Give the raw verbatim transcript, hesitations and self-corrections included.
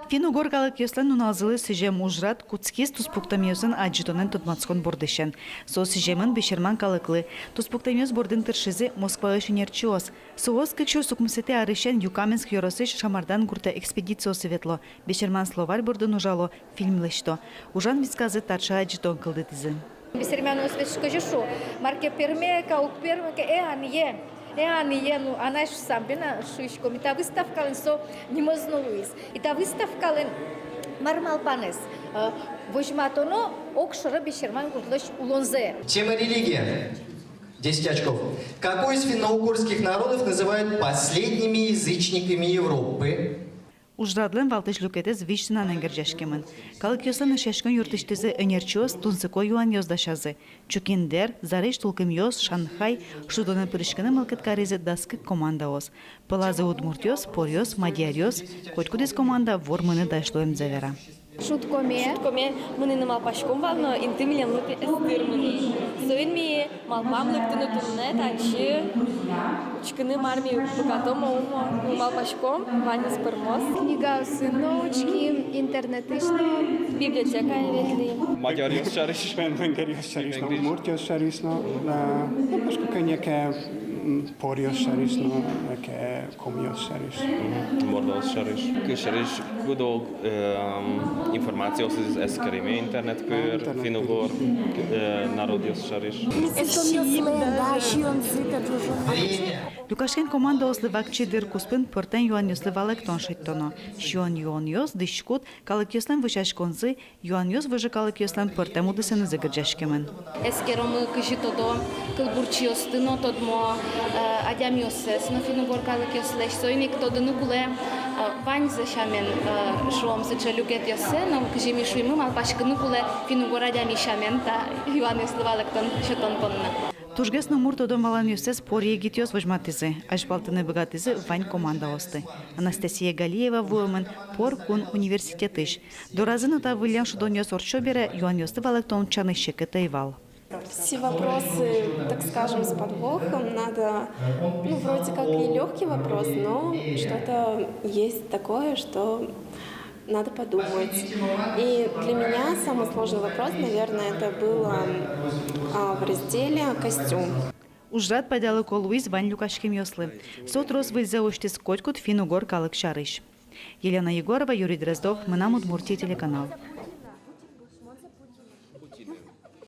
Финн-угор калыкъёслэн нуналзылы сӥзем ужрад кутскиз туспуктэмъёсын адӟытонэн тодматскон бордысен. Со сӥземын бесерман калыклы. Туспуктэмъёс бордын тыршизы Москваысь ӧнерчиос. Соос кык сюрс укмысэтӥ арысен Юкаменск ёросысь Шамардан гуртэ экспедициосы ветло, бесерман словарь бордын ужало, фильм лэсьто. Ужан висказы таӵе адӟытон кылдытӥзы. Бесерманъёс ведь кызьы шуо, мар ке перме ке, уг перме ке, э, анае, э, анае, ну, анай шуысал, бен-а, шуиськом. И та выставкалэн со нимыз но луиз. И та выставкалэн мар малпанэз, э, возьматоно огшоры бесерман гуртлэсь улонзэ. Тема: религия. Десять очков. Какой из финно-угорских народов называют последними язычниками Европы? Ужрадлэн валтӥсь люкетэз визь сянаен герӟаськемын. Калыкъёслэн эшъяськон юртысьтызы ӧнерчиос тунсыко юанъёс дасязы. Чукиндэр, зарезь тулкымъёс, Шанхай. Шудонэ пыриськыны мылкыд каризы дас кык командаос. Пӧлазы удмуртъёс, поръёс, мадьяръёс. Котькудӥз команда вормыны дась луэмзэ вера. Шудкоме. Шудкоме мыныны малпаськом вал но, инты милемлы пе ӧз тырмы ни. Соин ми малпам лыктыны туннэ татчы, учкыны, мар ми быгатом-а, ум-а. Ну, малпаськом, ваньмыз пӧрмоз. Книгаосын но учким, интернетысь но. Библиотекае ветлӥм. Мадьяръёс сярысь, венгеръёс сярысь но, удмуртъёс сярысь но, да. Ну, пушкы кӧня ке, м, поръёс сярысь но, яке комиос сярысь. Мгм. Мордваос сярысь. Кызьы сярысь, куд-ог, эм, информациосыз эскериме интернет пыр, интернет пыр, финн-угор, э, народъёс сярысь. Сиёнзы, да, сиёнзы, да, тоже. Люкаськем командаослы вакчи дыр куспын пӧртэм юанъёслы валэктон шедьтоно. Сиён-юонъёс, дӥськут, калыкъёслэн вӧсяськонзы, юанъёс выжы калыкъёслэн пӧртэм удысэнызы герӟаськемын. Эскеромы, кызьы тодо, кылбурчиосты но тодмо, э, адямиоссэс но финн-угор калыкъёслэсь. Соин ик тодыны кулэ, э, ваньзэ сямен, э, шуом, сыӵе люкетъёссэ, но, кызьы ми шуимы, малпаськыны кулэ финн-угор адями сямен та юанъёслы валэктон сётон понна. Тужгес но мур тодон-валанъёссэс пор егитъёс возьматӥзы, азьпалтыны быгатӥзы вань командаосты. Анастасия Галиева вуэмын Пор кун университетысь. Доразы но та выллем шудонъёс ортчо бере, юанъёсты валэктон утчаны секыт ӧй вал. Все вопросы, так скажем, с подвохом. Надо, ну, вроде как и лёгкий вопрос, но что-то есть такое, что надо подумать. И для меня самый сложный вопрос, наверное, это было, а, в разделе «Костюм». Ужрад пайдалыко луиз вань люкаськемъёслы. Со трос выльзэ усьтӥз котькуд финн-угор калык сярысь. Елена Егорова, Юрий Дроздов, «Мынам Удмуртие» телеканал.